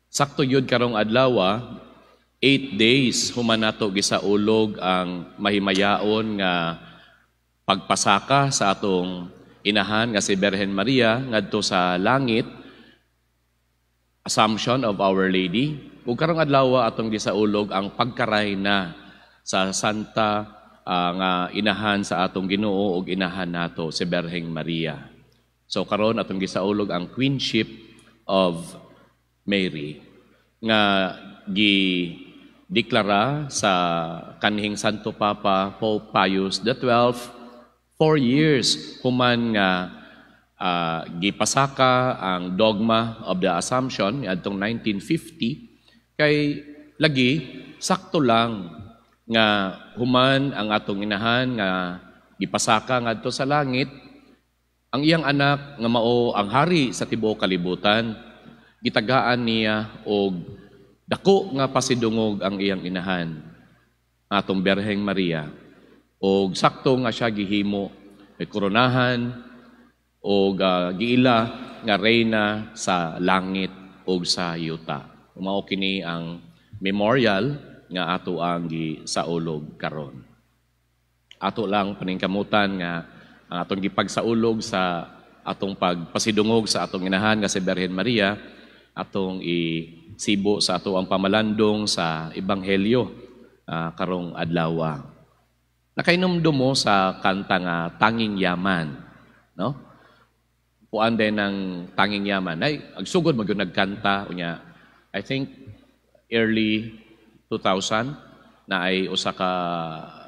Sakto yun karong adlaw, 8 days human nato gisaulog ang mahimayaon nga pagpasaka sa atong inahan nga si Berhen Maria ngadto sa langit, Assumption of Our Lady. Ug karong adlaw atong gisaulog ang pagkarayna sa Santa nga inahan sa atong Ginoo ug inahan nato, si Berheng Maria. So karon atong gisaulog ang Queenship of Mary nga gi deklara sa kanhing Santo Papa Pope Pius XII 4 years human nga gipasaka ang dogma of the Assumption adtong 1950, kay lagi sakto lang nga human ang atong inahan nga gipasaka ngadto sa langit, ang iyang anak nga mao ang hari sa tibuok kalibutan, gitagaan niya og dako nga pasidungog ang iyang inahan, atong Berheng Maria, og sakto nga siya gihimo may koronahan og giila nga reyna sa langit ug sa yuta. Mao kini ang memorial nga ato ang gisaulog karon. Ato lang paningkamutan nga ang atong gipagsaulog sa atong pagpasidungog sa atong inahan nga si Berhen Maria, atong isibo sa ato ang pamalandong sa ebanghelyo karong adlaw. Nakainumdum mo sa kanta nga "Tanging Yaman", no? Puan din ng "Tanging Yaman". Ay, agsugod magyud nagkanta unya, I think early 2000 na ay usa ka,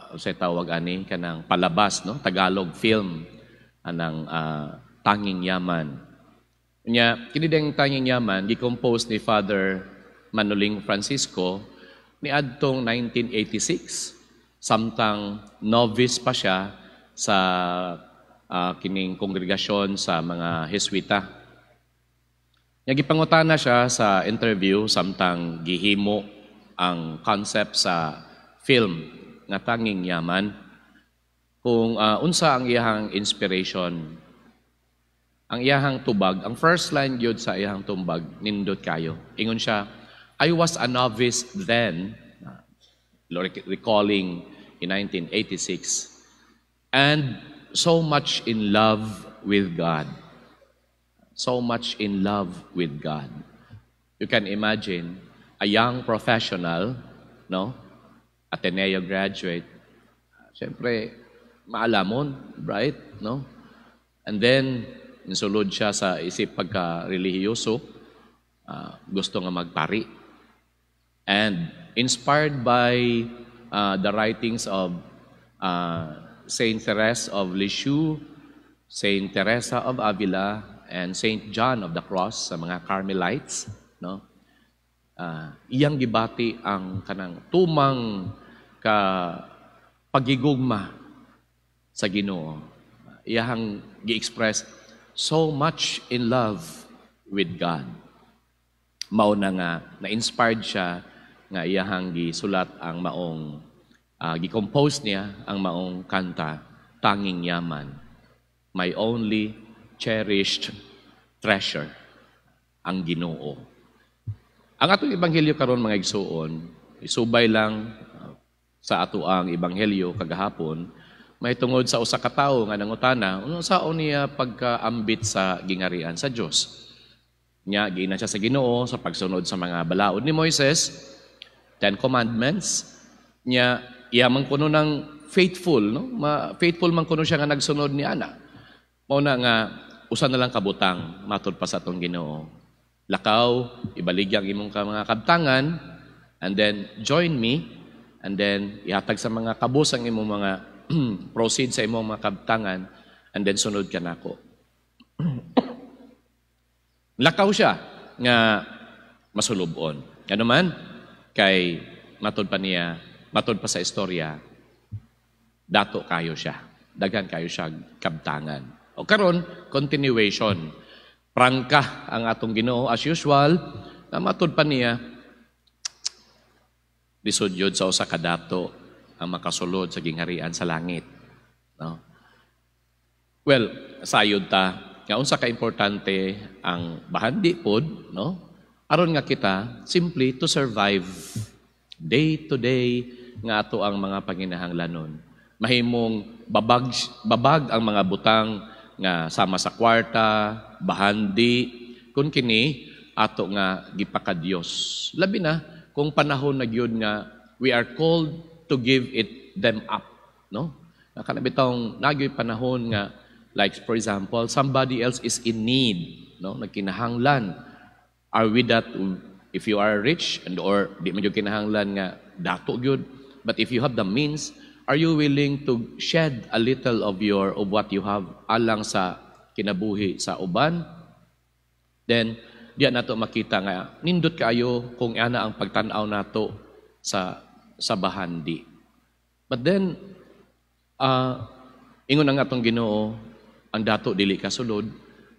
unsay tawag ani, kanang palabas, no, Tagalog film anang "Tanging Yaman". Nya kini ding "Tanging Yaman" gi-compose ni Father Manoling Francisco niadtong 1986 samtang novice pa siya sa kining kongregasyon sa mga Heswita. Nya gipangutana siya sa interview samtang gihimo ang concept sa film nga "Tanging Yaman" kung unsa ang iyahang inspiration. Ang iyahang tubag, ang first line gyud sa iyahang tubag, nindot kayo. Ingon siya, "I was a novice then," recalling in 1986, "and so much in love with God." So much in love with God. You can imagine a young professional, no? Ateneo graduate. Siyempre, maalamon, right? No? And then, insulod siya sa isip pagka-relihiyoso, gusto nga magpari. And inspired by the writings of Saint Therese of Lisieux, Saint Teresa of Avila, and Saint John of the Cross sa mga Carmelites, no? Iyang gibati ang kanang tumang ka pagigugma sa Ginoo. Iyang gi-express so much in love with God. Mao na nga na-inspired siya nga iyahang gisulat ang maong gi-compose niya ang maong kanta, "Tanging Yaman." My only cherished treasure, ang Ginoo. Ang atong ebanghelyo karon, mga igsuon, isubay lang sa ato ang ebanghelyo kagahapon, may tungod sa usa ka tawo nga nangutana unsaon niya pagkaambit sa gingarian sa Dios. Nya giingnan siya sa Ginoo sa pagsunod sa mga balaod ni Moises, Ten Commandments, nya iya man kuno ng faithful, no? Ma, faithful man kuno siya nga nagsunod ni ana. Mao na nga usa na lang kabutang, matod pa sa atong Ginoo. Lakaw, ibaligya ang imong ka mga kabtangan, and then join me, and then ihatag sa mga kabus ang imong mga proceed sa imong mga kabtangan, and then sunod ka nako. Lakaw siya nga masulubon. Ano man, kay matod pa niya, matod pa sa istorya, dato kayo siya. Daghan kayo siya kabtangan. O karon, continuation. Prangka ang atong Ginoo as usual, na matod pa niya, lisod yun sa usa ka dato ang makasulod sa gingharian sa langit. No? Well, sayod ta nga unsa ka importante ang bahandi pod, no? Aron nga kita simply to survive day to day nga ato ang mga panginahanglanon. Mahimong babag babag ang mga butang nga sama sa kwarta, bahandi, kung kini ato nga gipakadiyos. Labi na kung panahon na gyud nga we are called to give it them up, no? Kana bitawng naa gyoy panahon nga, like for example, somebody else is in need, no? Nagkinahanglan. Are we that, if you are rich and or di man gyud kinahanglan nga dato gyud, but if you have the means, are you willing to shed a little of what you have alang sa kinabuhi sa uban? Then diya nato makita nga nindot kaayo kung ana ang pagtan-aw nato sa bahandi. But then ingon ang atong Ginoo, ang dato dili kasulod.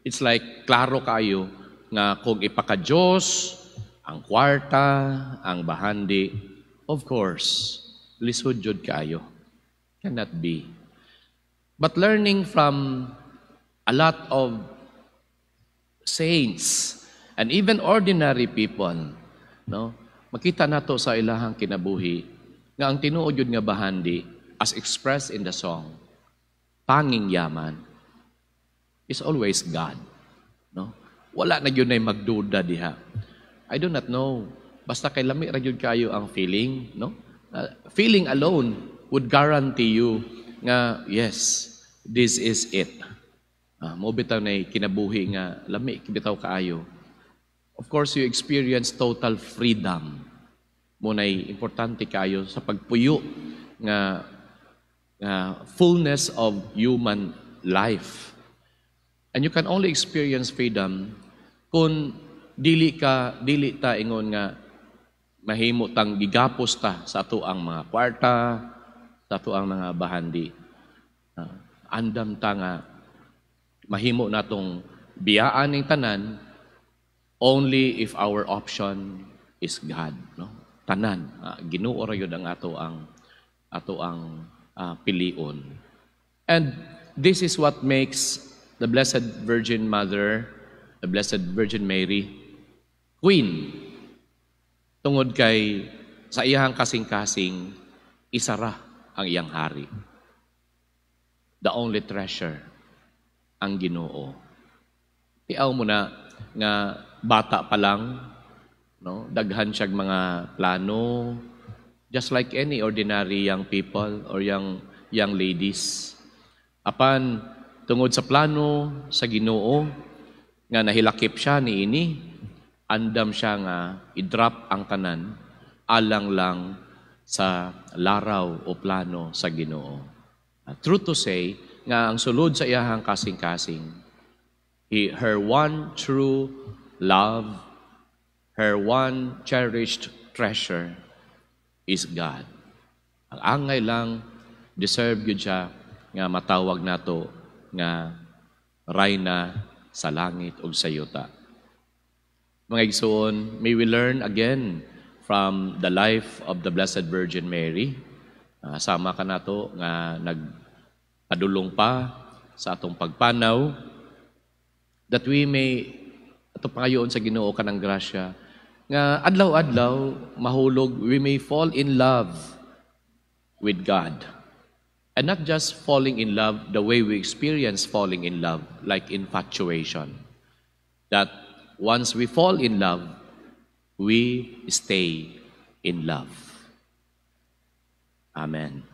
It's like klaro kaayo nga kung ipaka-Diyos ang kwarta, ang bahandi, of course, lisod jud kaayo. Cannot be. But learning from a lot of saints and even ordinary people, no? Makita nato sa ilahang kinabuhi nga ang tinuod jud nga bahandi, as expressed in the song, tanging yaman, is always God. No? Wala na gyud nay magduda diha. I do not know. Basta kay lami ra gyud kayo ang feeling, no? Feeling alone would guarantee you nga yes, this is it. Mo bitaw na kinabuhi nga lami bitaw kaayo. Of course, you experience total freedom. Mo nay importante kaayo sa pagpuyo nga fullness of human life. And you can only experience freedom kung dili ta ingon nga mahimo tang gigapos ta sa ato ang mga kwarta, sa ato ang mga bahandi. Andam ta nga mahimo natong biyaan ning tanan only if our option is God, no? Tanan, Ginoo ra gyud ang ato ang pilion. And this is what makes the Blessed Virgin Mother, the Blessed Virgin Mary, Queen. Tungod kay sa iyang kasing-kasing, isa ra ang iyang hari. The only treasure, ang Ginoo. Tiaw mo na nga bata pa lang, no? Daghan siyang mga plano, just like any ordinary young people or young ladies. Apan tungod sa plano sa Ginoo nga nahilakip siya niini, andam siya nga i-drop ang tanan alang lang sa laraw o plano sa Ginoo. True to say nga ang sulod sa iyahang kasing-kasing, her one true love, her one cherished treasure is God. Ang angay lang, deserve gyud siya nga matawag nato nga rayna sa langit ug sa yuta. Mga igsoon, may we learn again from the life of the Blessed Virgin Mary. Sama ka nato nga nagpadulong pa sa atong pagpanaw, that we may ato pangayoon sa Ginoo kanang grasya nga adlaw-adlaw mahulog, we may fall in love with God. And not just falling in love the way we experience falling in love, like infatuation. That once we fall in love, we stay in love. Amen.